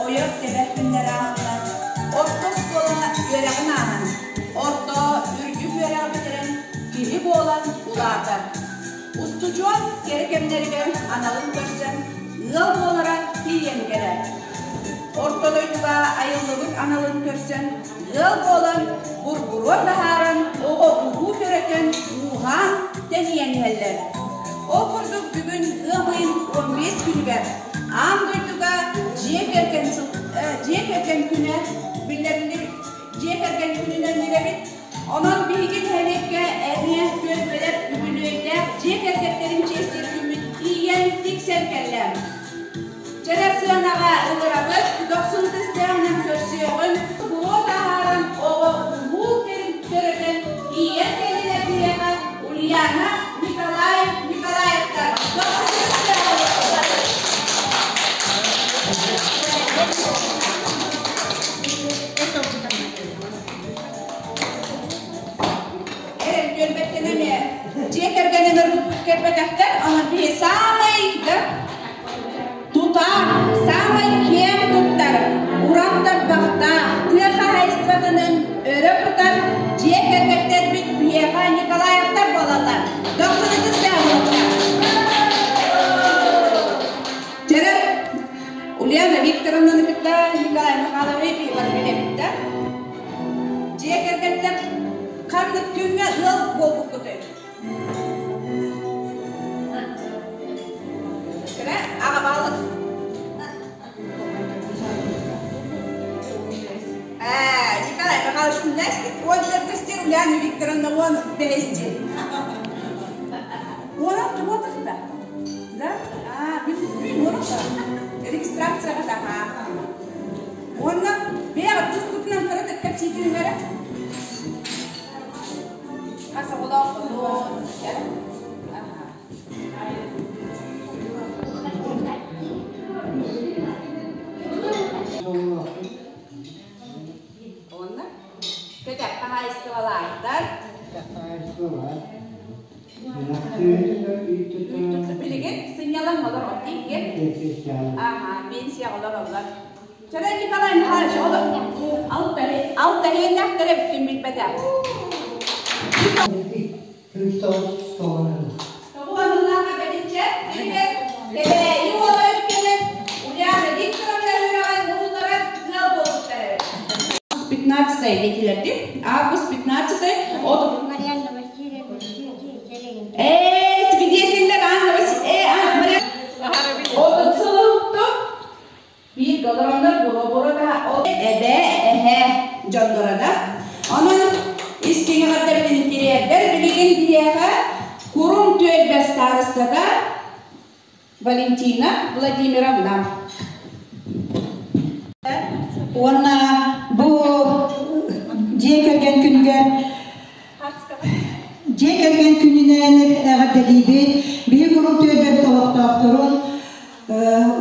ойор-тэбэр күннэрэ ааһаллар. Орто оскуола үөрэҕин ааһан, орто үрдүк үөрэҕи бүтэрэн киһи буолан улаатар. Устудьуон кэрэ кэмнэригэр аналын көрсөн ыал буолара тиийэн кэлэр. Орто дойдуга айыллыбыт аналын көрсөн ыал буолан, бургуруо таһааран, оҕо-уруу төрөтөн, ууһаан, тэнийэн иһэллэр. Ол курдук бүгүн ыам ыйын 15 күнүгэр аан дойдуга дьиэ кэргэн дьиэ кэргэн күнэ биллэриллибит дьиэ кэргэн күнүнэн билэбит. Онон биһиги нэһилиэккэ эмиэ түөлбэлэр үбүлүөйдээх дьиэ кэргэттэрин чиэстиир күммүт тиийэн тиксэн кэллэ. Чэрэ сыанаҕа ыҥырабыт, дохсун тыстыаһынан көрсүөҕүн, буруо таһааран оҕо уһуу төрөтөн тиийэн кэллилэр биһиэхэ Ульяна, Николай Николаевтар. Дохсун Эрэл түөлбэттэн эмиэ дьиэ кэргэнин кэлбэтэхтэр, онон биһи саамай да тутаах, саамай киэн туттар, уран тарбахтаах, тыа хаһаайыстыбатынан өрө тутар дьиэ кэргэттэрбит биһиэхэ Николаевтар буолаллар. Дохсун ытыс Чэрэ Ульяна Викторовнаны кытта Николай Михайлович бары билэбит да. Дьиэ кэргэттэр ханнык күҥҥэ ыал буолбуккутуй? Кыра аҕа баһылык. Николай Михайлович Умляйский, он Ульяна Викторовна, он бэһис Уонан тугу да? Да? А, мин уонан регистрацияҕа таһаа. Уонна бэйэҕит тускутунан кыра кэпсиитин эрэ. Хас оҕолооххутун? Уонна кэтэх хаһаайыстыбалаахтар. Билигин сынньалаҥ олорор тиийгэ. Аха, пенсия олороллор. Чэрэ Николай Михайлович, алтаһиэннээхтэрэ бүттүн билбэтэ. Тоҕуонуннаах эбэтинчэ, тилигэр Кэбээйи уола үктэнэн, Ульяна Викторовна үөрэҕин уһулларан ыал буолбуттар эбит. 15 диэтилэр Август 15 от Марианна Васильевна Ээ, свидетеллэр Анна Васильевна Отут сыл Биир олороннор буруо-буруо да ол эбээ, эһээ дьонноро да. Онон истиҥ эҕэрдэбитин тириэрдэр билигин биһиэхэ Курум түөлбэ старостата Валентина Владимировна. Уонна бу дьиэ кэргэн күнүгэр дьиэ кэргэн күнүнэн эҕэрдэлиибит. Биһиги курум түөлбэбит олохтоохторун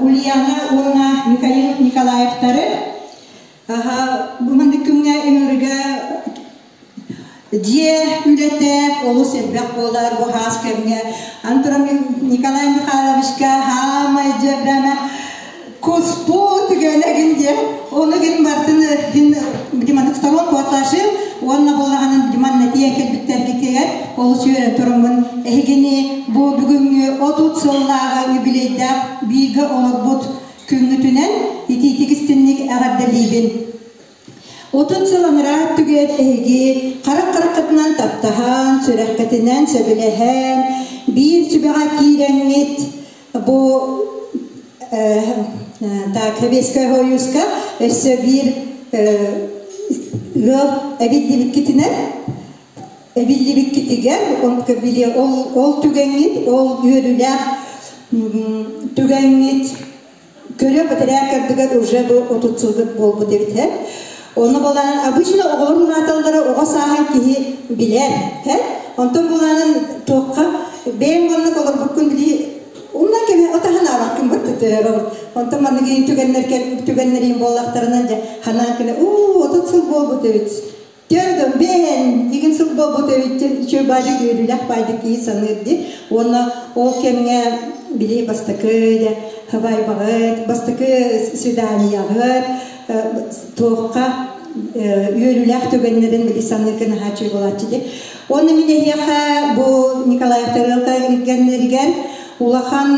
Ульяна уонна Михаил Николаевтары бу маннык күҥҥэ ыҥырыга дьиэ үлэтэ олус элбэх буолар бу хаас кэмҥэ Антон Николай Михайловичка хаамай дьэрдэмэ куспу түгэнэгин диэн ону гин бартын диманык сторон куоташы уонна буоллаҕынан диман тиийэн кэлбиттэргитигэр олус үөрэн туруммун эһигини бу бүгүҥҥү 30 сыллааҕы юбилейдаах бииргэ олорбут күҥҥүтүнэн итиитик истинник эҕэрдэлиибин. 30 сыл анараа өттүгэр эһиги харах хараххытынан таптаһан, сүрэххитинэн сөбүлэһэн, биир сүбэҕэ киирэҥҥит бу так Сэбиэскэй Сойууска өссө биир ыал эбиллибиккитинэн эбиллибиккитигэр ол ол түгэҥҥит ол үөрүүлээх түгэҥҥит көрө бэтэрээ кардыгар уже бу 30 сылгыт буолбут эбит һэ. Ону булаан обычно оҕолор улааталлара оҕо сааһын киһи билэр һэ. Онтон булаанын туохха бэйэҥ маннык олорбуккун били умнан кэбиһэ отаһын аабаккын баттытыар онтон маннык түгэннэр түгэннэриин буоллахтарынан дьэ ханаан кэлэ уу 30 сыл буолбут эбит Төрдөн бэйэн игин сыл буолбут эбит үчүгэй баадык үөрүүлээх баайдык киһи саныыр дии уонна Ол кэмҥэ били бастакы хабайбаҕыт, бастакы свиданиеҕыт туохха үөрүүлээх түгэннэрин били саныырга наһаа үчүгэй буолааччы дии. Уонна мин эһиэхэ бу Николаевтар кэргэннэригэр улахан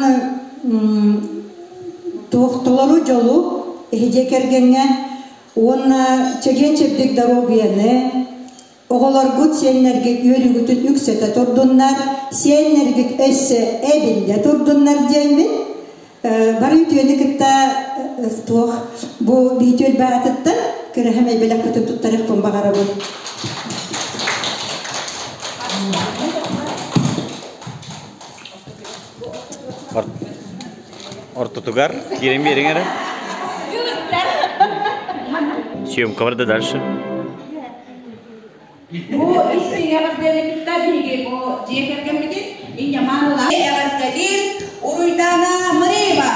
туох толору дьолу эһи кэргэҥҥэ уонна чэгиэн-чэбдик доруобуйаны, оҕолоргут сиэннэргит үөрүүгүтүн үксэтэ турдуннар, сиэннэргит өссө эбиллэ турдуннар диэммин бары үтүөнү кытта туох бу биитүөл баатыттан кыраһым эйбэлэхпитин туттарыахпын баҕарабын. Ортотугар киирэн биэриҥ эрэ. Съемка барда дальше. Бу истиҥ эҕэрдэлэрбитэ биһиги бу дьиэ кэргэммитин инньамаан эҕэрдэлиир Уруйдаана Мыреева.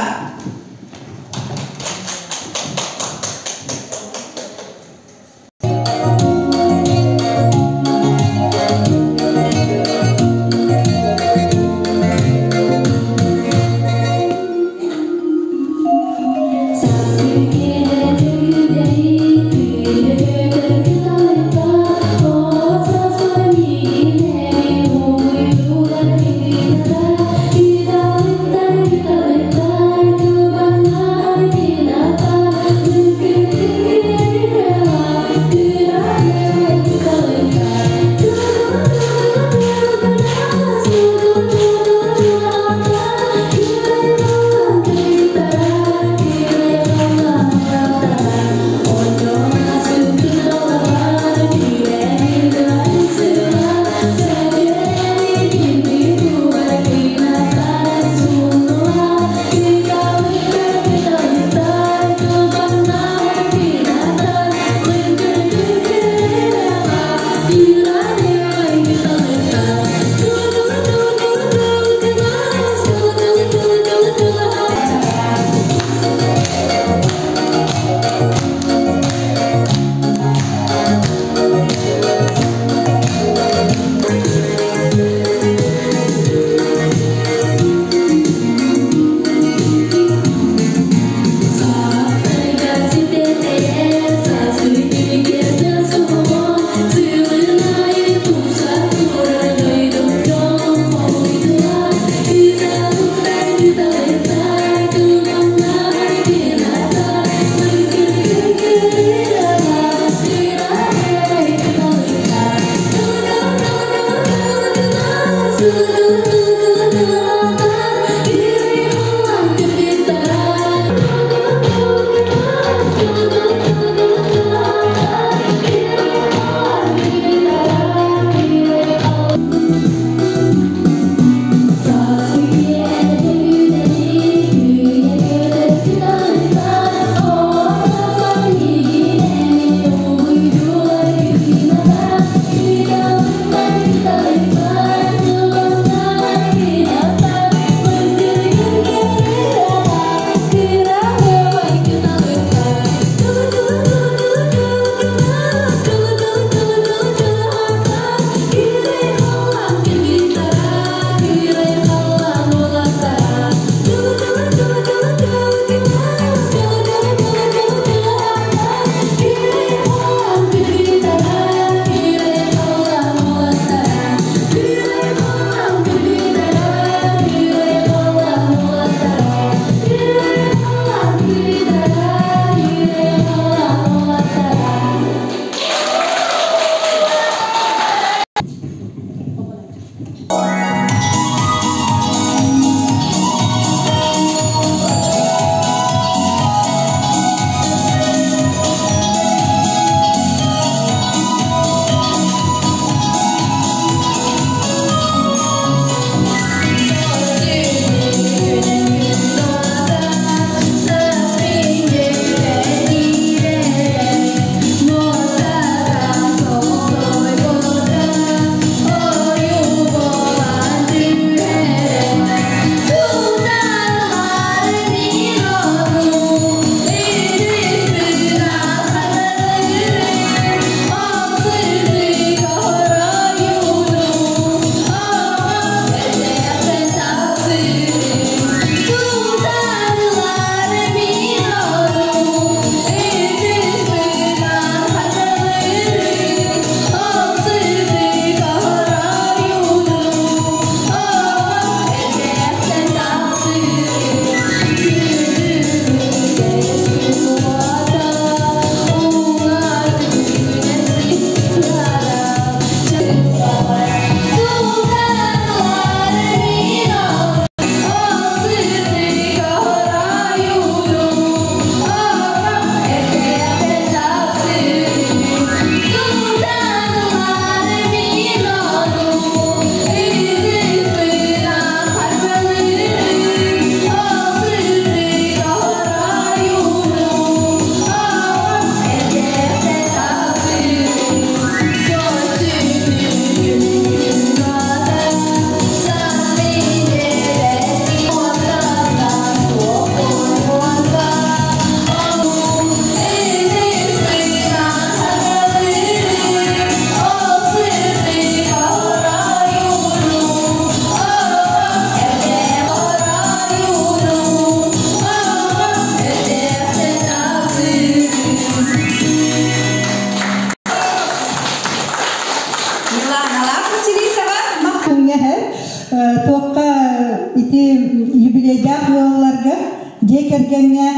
Үбүлүөйдээх ыалларга, дьиэ кэргэҥҥэ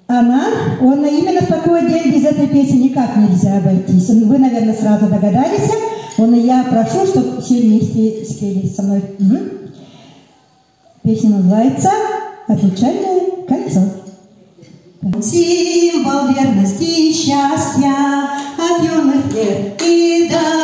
она, он именно в такой день без этой песни никак нельзя обойтись. Вы, наверное, сразу догадались. Он и я прошу, чтобы все вместе спели со мной. Угу. Песня называется «Обручальное кольцо». Символ верности и счастья от юных лет и до.